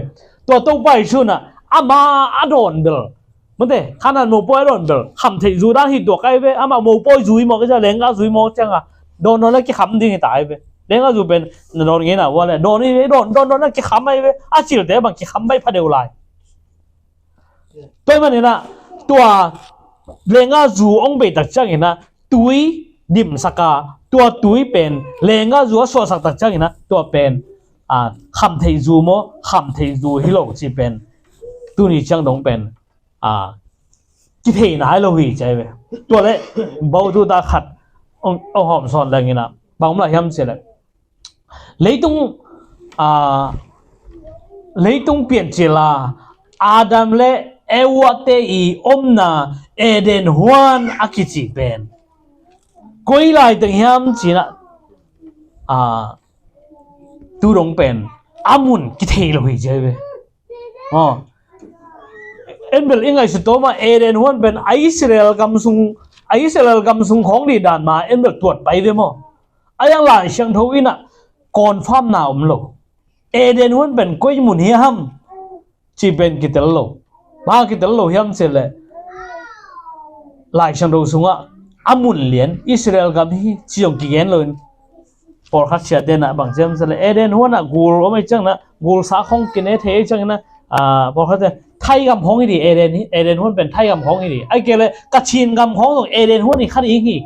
Tua Topa Jesu in ah ama a dawn bel, mate, Khanaan mopawi a dawn bel kham theih zu dan hi tuak ahi ve. Amah mopawi zu hi mawk ciang, lenggahzu hi mawk ciang a dawn dawn a kikham ding hi ta ahi ve. Lenggahzu pen na dawn ngei na ua leh dawn hi, dawn dawn dawn a kikham ahi ve. A cilte bang kikham baih pha deuh lai. Tua ahih manin ah tua lenggahzu hong bei tak ciangin ah tui dimsak a, tua tui pen lenggahzu a suahsak tak ciangin ah tua pen, a, kham theih zu maw, kham theih zu hi lo cih pen tuni ciang dong pen, a, kithei nai lo hi ci ahi ve. Tua leh bawtu ta khat hong, hong hawm sawn leng in ah bang om lai hiam cih leh, leitung, a, leitung piancil a Adam le Eva te i omna Eden huan a kici pen koi lai teng hiam ci-in ah, a, tu dong pen a mun kithei lo hi ci ahi ve. Aw. En bel i ngaihsut tawm a Eden huan pen a Israel gam sung, a Israel gam sung khawng dih dan mah en bel tuat pai ve maw? A yang Lai Siangtho in ah confirm na om lo. Eden huan pen koi mun hiam, ci pen kitel lo. Bang kitel lo hiam cih leh, Lai Siangtho sungah a mun lian Israel gam hi ci zong kigen lo in, pawlkhat siate na bang ci hiam cih leh Eden huan ah gul om ei ciang na, gul sa khong kine thei ei ciang na, ah, pawlkhat te thaigam khong hi di, Eden hi, Eden huan pen thaigam khong hi di. Ai kei leh ka Chin gam khong zong Eden huan hi kha ding hi.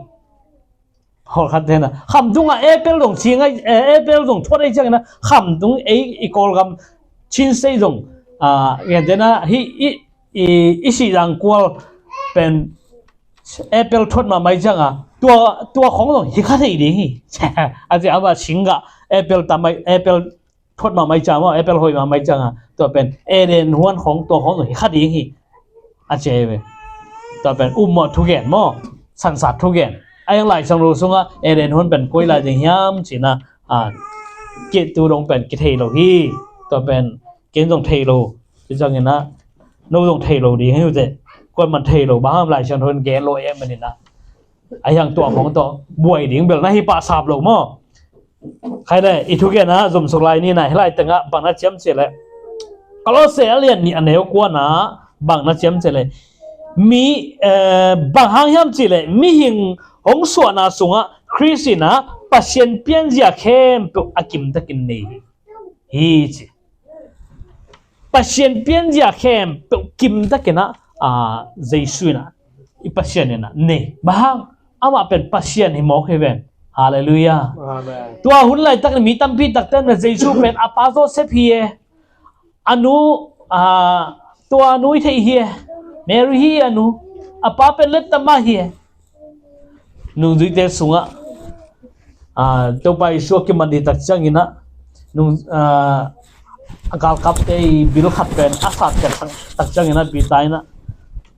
Hol khat te na, khamtung ah apple dong cing ai, eh, apple dong thuat ai ciang na, khamtung ei i Kawlgam Chin State dong, ah, gen te na, hi, i, i, i si dang kual pen apple thuat mahmah ai ciang a, tua, tua khong dong hi kha thei ding hi. A ci a ba sing ga apple tam ai, apple thuat mahmah ai ciang maw, apple hoih mahmah ai ciang a, tua pen Eden huan khong, tua khong zong hi kha ding hi. A ci ve. Tua pen um maw thugen maw, sansat thugen. A yang Lai Siangtho sungah Eden huan pen koi lai ding hiam ci na, a, kei tu dong pen kithei lo hi. Tua pen ken zong thei lo. Ci ciang in a, no zong thei lo ding hi uh teh. Koi man thei lo, bang hang Lai Siangtho in gen lo em in a. A hiang tua khong tawh buai ding bel na hi pah sap lo maw? Khai le, i thugen a zumsuk lai ni na, hi lai tengah bang na ci hiam cih leh, Kolose a lian nih a neu kua na bang na ci hiam cih leh, mi, eh, bang hang hiam cih leh, mihing hong suahna sungah Khrist in a Pasian pianzia khempeuh a kimtakin nei hi ci. Pasian pianzia khempeuh kimtakin a, a, Jesu in a, i Pasian in a nei. Bang hang, amah pen Pasian hi mawk hi ven. Halleluiah. Amen. Tua hun laitak mi tampi takte na Jesu pen a pa Joseph hi e. A nu, a, tua nu i thei hi e. Mary hi a nu. A pa pen letta mah hi e. Nungzuite sungah, ah, Topa Jesu a kiman dih tak ciangin a, nung, ah, a galkapte i bil khat pen a sat tak, tak ciangin a Peter in a,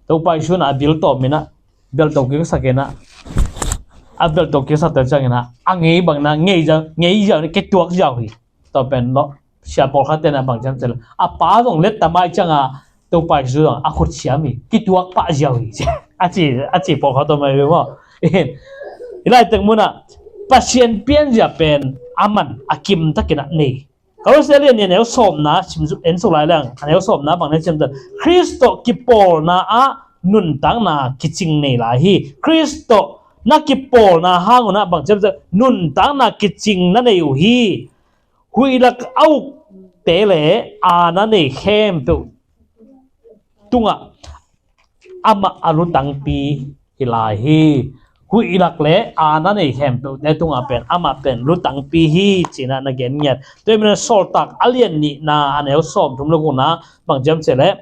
Topa Jesu in a bil tawm in a, belto kiksak in a, a belto kiksak tak ciangin a, a ngei bang na, ngei ziau, ngei ziau, kituak ziau hi. Tua pen lo, sia pawlkhat te na bang ci hiam cih leh, a pa zong letta mah ai ciang a, Topa Jesu zong a khut siam hi, kituak pah ziau hi. A ci, a ci pawlkhat om mai ve maw? Hi lai teng mun ah Pasian pianzia pen a man a kimtakin a nei. Kolose lian nih a neu sawmna, sim suk, en suk lai leng, a neu sawmna bang na ci hiam cih leh, Khrist tawh kipawlna ah nuntakna kicing nei lai hi. Khrist tawh na kipawlna hang un a bang ci hiam cih leh, nuntakna kicing na nei uh hi. Huih lak a ukte le aana nei khempeuh tungah amah a lutangpi hi lai hi. Huih lak le aana nei khempeuhte tungah pen amah pen lutangpi hi, ci-in ah na gen ngiat. Tua ahih manin Sawltak a lian nihna a neu sawmthum le gukna bang ci hiam cih leh,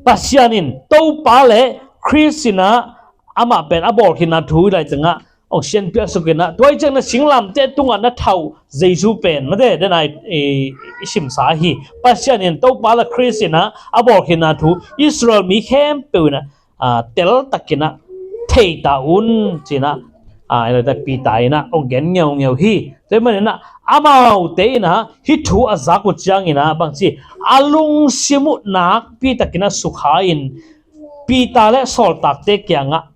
Pasian in Topa le Khrist in ah amah pen a bawl khinna thu i lai tengah hong sianpiak suk in ah, tua i ciang na singlamteh tungah na thauh Jesu pen, mate, den ai i, i simsa hi. Pasian in Topa le Khrist in ah a bawl khinna thu Israel mi khempeuh in ah, ah, teltak in ah thei ta un, ci-in ah, ah, i lai tengah Peter in ah hong gen ngeungeu hi. Tua ahih manin ah amaute in ah hih thu a zak uh ciangin ah bangci, a lungsim uh nakpi takin ah sukha in Peter le sawltakte kiangah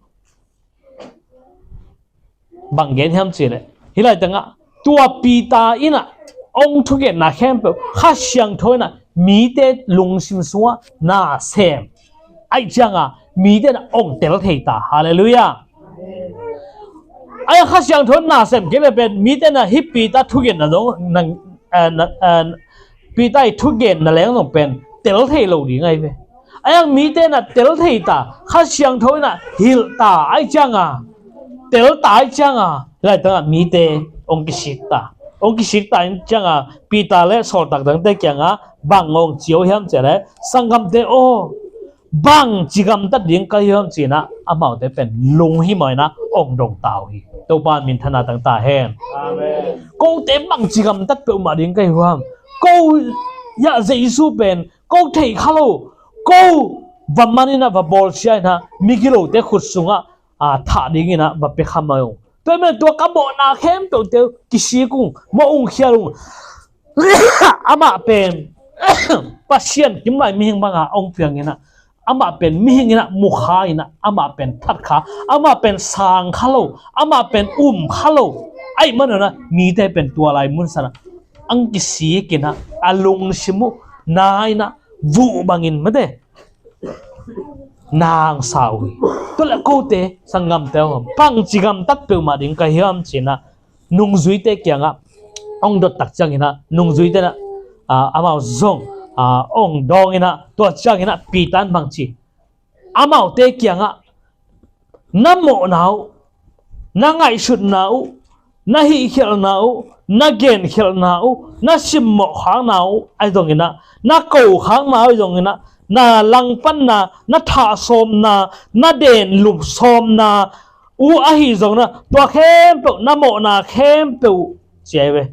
bang gen hiam cih leh, hih lai tengah tua Peter in ah hong thugenna khempeuh Kha Siangtho in ah mite lungsim sungah na sem ahih ciangah mite in ah hong tel thei ta. Halleluiah. Ai, Kha Siangtho in na sem kei pen mite in ah hih Peter thugenna dong, na, eh, na, eh, Peter i thugenna leng zong pen tel thei lo ding ahi ve. Ai, ang mite in ah tel thei ta, Kha Siangtho in ah hilh ta ahih ciangah, tel ta ahih ciangah, hih lai tengah mite hong kisik ta. Hong kisik ta ahih ciangah Peter le sawltak dangte kiangah bang hong ci uh hiam cih leh, sanggamte aw, bangci gamtat ding ka hi uh hiam, ci-in ah amaute pen lunghimawh in ah hong dong ta uh hi. Topa in minthanna tang ta hen. Amen. Kote bangci gamtat peuhmah ding ka hi uh hiam? Ko, ya, Jesu pen ko thei kha lo, ko va man in ah va bawlsia in ah migilote khut sungah, ah, thah dingin ah va pia kha mai ung. Tua ahih manin tua ka mawhna khempeuhte uh kisik ung, mawh ung, khial ung. Amah pen Pasian kimlai mihing banga hong piang in ah, amah pen mihing in ah mu kha in ah, amah pen that kha, amah pen sang kha lo, amah pen um kha lo. Ahih manin ah mite pen tua lai mun san ah ang kisik in ah, a lungsim uh na in ah, vuh bangin mate, na ang sa uh hi. Tua leh kote sanggamte aw, bangci gamtat peuhmah ding ka hiam ci in ah, nungzuite kiangah ong dot tak ciangin ah, nungzuite in ah, ah, amau zong, ah, ong dawng in ah, tua ciangin ah Peter in bangci, amaute kiangah, na mawhna uh, na ngaihsutna uh, na hihkhialhna uh, na genkhialhna uh, na simmawh khakna uh ahi zongin ah, na ko khakna uh ahi zongin ah, na langpanna, na thahsawmna, na denlup sawmna uh ahi zongin ah, tua khempeuh, na mawhna khempeuh uh ci ahi ve.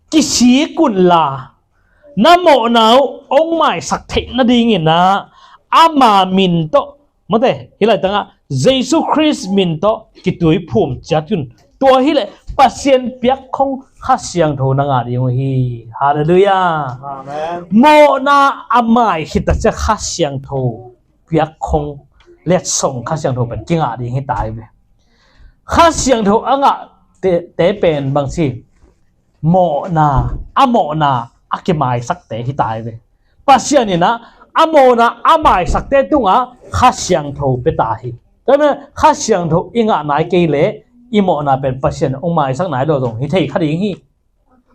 Kisik unla, na mawhna uh ong maisak theih nadingin ah, ama min tawh, mate, hih laitangah Jesu Khrist min tawh kituiphum ciat un. Tua hileh Pasian piakkhong Kha Siangtho na ngah ding uh hi. Halleluiah. Amen. Mawhna a mai khit tak ciang Kha Siangtho piakkhong, letsong Kha Siangtho pen kingah ding hi ta hi ve. Kha Siangtho a ngahte, te pen bangci, mawhna, a mawhna a kimaisakte hi ta hi ve. Pasian in ah, a mawhna a maisakte tungah Kha Siangtho pia ta hi. Tua hi manin Kha Siangtho i ngah nai kei leh, i mawhna pen Pasian hong maisak nai lo zong hi thei kha ding hi.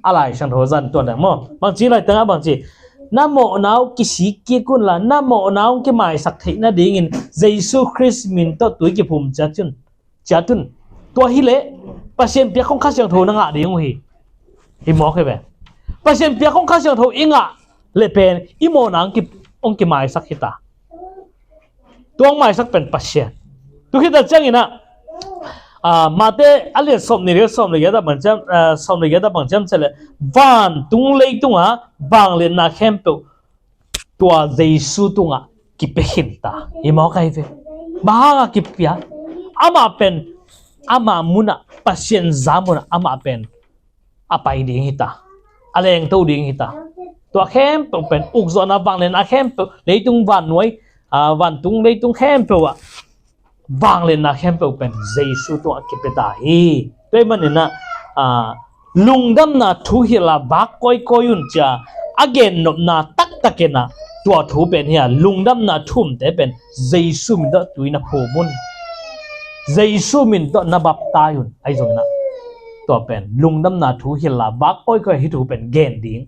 A Lai Siangtho zan tua dang maw, bangci laitangah bangci, na mawhna uh kisik kik unla, na mawhna uh kimaisak theih nadingin Jesu Khrist min tawh tui kiphum ciat un. Ciat un. Tua hileh Pasian piakkhong Kha Siangtho na ngah ding uh hi. Hi mawk hi ve. Pasian piakkhong Kha Siangtho i ngah leh pen i mawhna hong ki, hong kimaisak hi ta. Tua hong maisak pen Pasian. Tu khit tak ciangin ah, ah, Mate a lian sawm nih le sawm le giat ah bang ciam, ah, sawm le giat ah bang ciam cih leh, vantung leitungah vangliatna khempeuh tua Jesu tungah kipia khin ta. Hi mawk ahi ve. Bang hangah kipia? Amah pen, amah munah, Pasian za munah amah pen a pai ding hi ta. A lengto ding hi ta. Tua khempeuh pen, ukzawhna vangliatna khempeuh, leitung vannuai, ah, vantung leitung khempeuh ah vangliatna khempeuh pen Jesu tungah kipia ta hi. Tua hi manin ah, ah, lungdamna thu hilh a vak kawikawi un ci a, a gennopna taktak in ah, tua thu pen hi a, lungdamna thu umte pen Jesu min tawh tui na phum un. Jesu min tawh na baptai un. Ahi zongin ah, tua pen lungdamna thu hilh a vak kawikawi, hih thu pen gen ding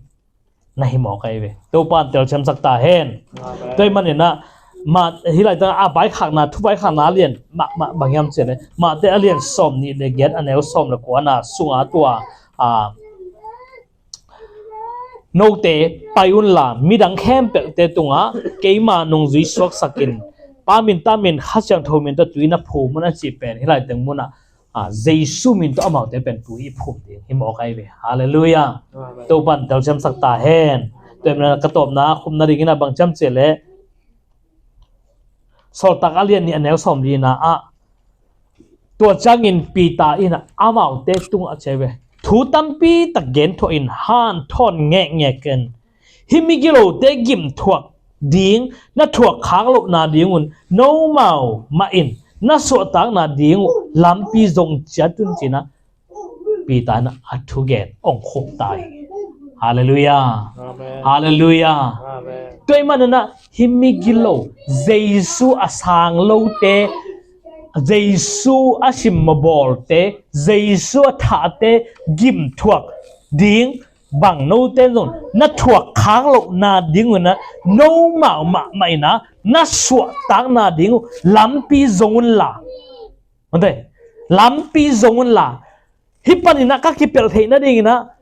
na hi mawk ahi ve. Topa in telsiamsak ta hen. Amen. Tua hi manin ah, mah, hih laitang a vaikhakna, thu vaikhakna a lian mah, mah bang hiam cih leh, Mate a lian sawm nih le giat, a neu sawm le kuana sungah tua, ah, note pai unla, midang khempeuhte tungah keima nungzui suaksakin, Pa min, Tapa min, Kha Siangtho min tawh tui na phum un a cih pen, hih laiteng munah, ah, Jesu min tawh amaute pen tui i phum ding hi mawk ahi ve. Halleluiah. Amen. Topa in telsiamsak ta hen. Tua hi manin ah ka tawpna khum nadingin ah bang hiam cih leh, Sawltak a lian nih, a neu sawm lina ah, tua ciangin Peter in ah amaute tungah ci ahi ve. Thu tampi tak genthuah in, hanthawn ngekngek in, hih migilote gimthuak ding na thuak khak lohna ding un, nomau mah in na suahtakna ding uh lampi zong ciat un ci-in ah Peter in ah a thugen ong khup ta hi. Halleluiah. Amen. Halleluiah. Amen. Tua hi manin ah hih migilo, Jesu a sang lote, Jesu a simmawhbawlte, Jesu a thahte gimthuak ding, bang note zong na thuak khak lohna ding un ah nomau mahmah in ah na suahtakna ding uh lampi zong unla. Mate, lampi zong unla. Hih panin ah ka kipelh theih nadingin ah,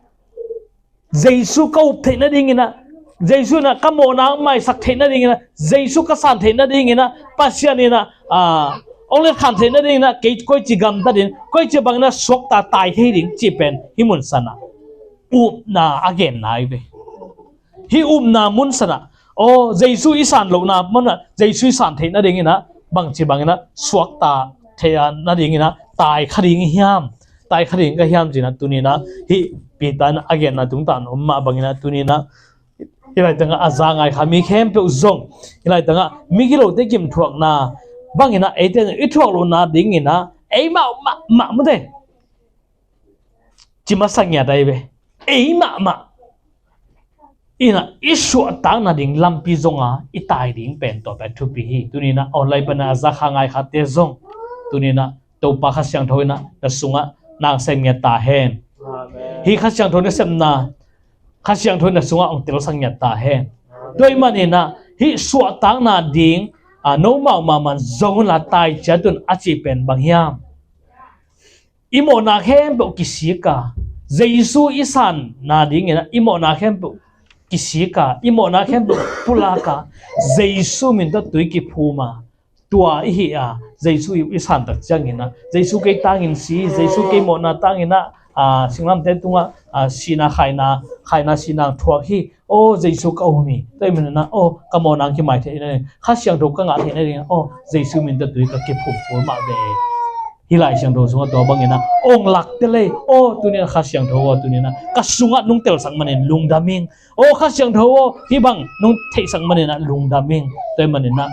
Jesu ka up theih nadingin ah, Jesu in ah ka mawhna hong maisak theih nadingin ah, Jesu ka san theih nadingin ah, Pasian in ah, ah, hong letkhan theih nadingin ah, kei koici gamta ding, koici bangin ah suakta tai thei ding cih pen hih mun san ah upna a genna ahi ve. Hih upna mun san ah, aw, Jesu i san lohna mun ah, Jesu i san theih nadingin ah, bangci bangin ah suakta theih nadingin ah tai kha ding hiam, tai kha ding ka hiam ci-in ah tuni-in ah hih Peter in a genna tungtawn om mah bangin ah tuni-in ah hih laitang ah a za ngai kha mi khempeuh zong, hih laitang ah migilote gimthuakna bangin ah eite i thuak lohna dingin ah eimau mah, mah, mate, ci masa ngiat ahi ve. ei mahmah ina i suahtakna ding lampi zonga i tai ding pen tua pen thupi hi. Tuninah online pana a zakha ngai khatte zong tuninah Topa Kha Siangtho inah na sungah nang sem ngiat ta hen. Amen. Hih Kha Siangtho na sepna Kha Siangtho na sungah ong telsak ngiat ta hen. Amen. Tua ih maninah hih suahtakna ding a no mau mahmah zong unla tai ciatun a cih pen bang hiam? I mawhna khempeuh kisika Jesu i sanna dinginah i mawhna khempeuh kisika i mawhna khempeuh pulaka Jesu min tawh tui kiphuma tua i hi a Jesu i santak cianginah Jesu kei tangin si Jesu kei mawhna tanginah a singlamte tungah a sina khaina khaina sina thuak hi. Aw Jesu ka um hi. Tua i maninah aw ka mawhna ang kimai theihna ding Kha Siangtho ka ngah theihna ding aw Jesu min tawh tui ka kiphum kul mah ve. Hih Lai Siangtho sungah tua bangin ah ong lakte lei aw tunin ah Kha Siangtho aw tunin ah ka sungah nung telsak manin lungdam ing. Aw Kha Siangtho aw hih bang nung theihsak manin ah lungdam ing. Tua i manin ah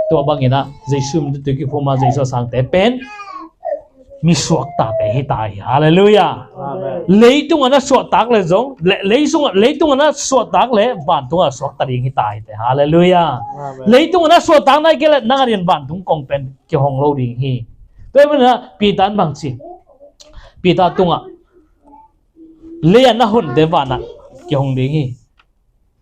tua bangin ah Jesu min tawh tui kiphum a Jesu a sangte pen mi suaktate hi ta hi. Halleluiah. Amen. Leitung a na suahtak le zong le, leisung, leitung a na suahtak le vantung a suakta ding hi ta hi te. Halleluiah. Amen. Leitung a na suahtak nai kei le nang a din vantung kong pen kihong lo ding hi. Tua i manin ah Peter in bang ci? Peter tungah lei a na honte vanah kihong ding hi.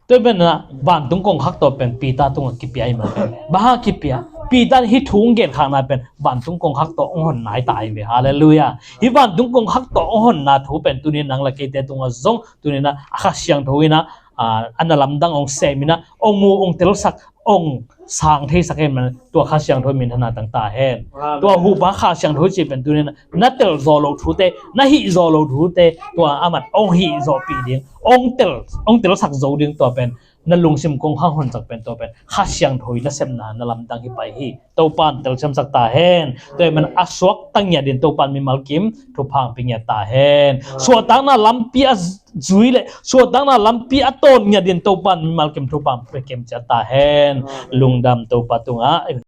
Tua i manin ah vantung kongkhak tawh pen Peter tungah kipia i mah pen bang hang kipia? Peter in hih thu hong genkhakna pen vantung kongkhak tawh hong honna hi ta hi ve. Halleluiah. Hih vantung kongkhak tawh hong honna thu pen tunin nang le keite tungah zong tunin ah a Kha Siangtho in ah a na lamdang hong sem in ah hong mu hong telsak hong sang theisak hen man tua Kha Siangtho minthanna tang ta hen. Amen. Tua huhpa Kha Siangtho cih pen tunin ah na tel zaw lo thute na hih zaw lo thute tua amat hong hih zawhpih ding hong tel hong telsak zo ding tua pen na lungsim kong hang honsak pen tua pen Kha Siangtho i nasepna na lamdang hi pai hi. Topa in telsiamsak ta hen. Tua i man a suakta ngiat in Topa in mimal kim thupha hong pia ngiat ta hen. Suahtakna lampi a zui le suahtakna lampi a tawn ngiat in Topa in mimal kim thupha hong pia ciat ta hen. Lungdam Topa tungah.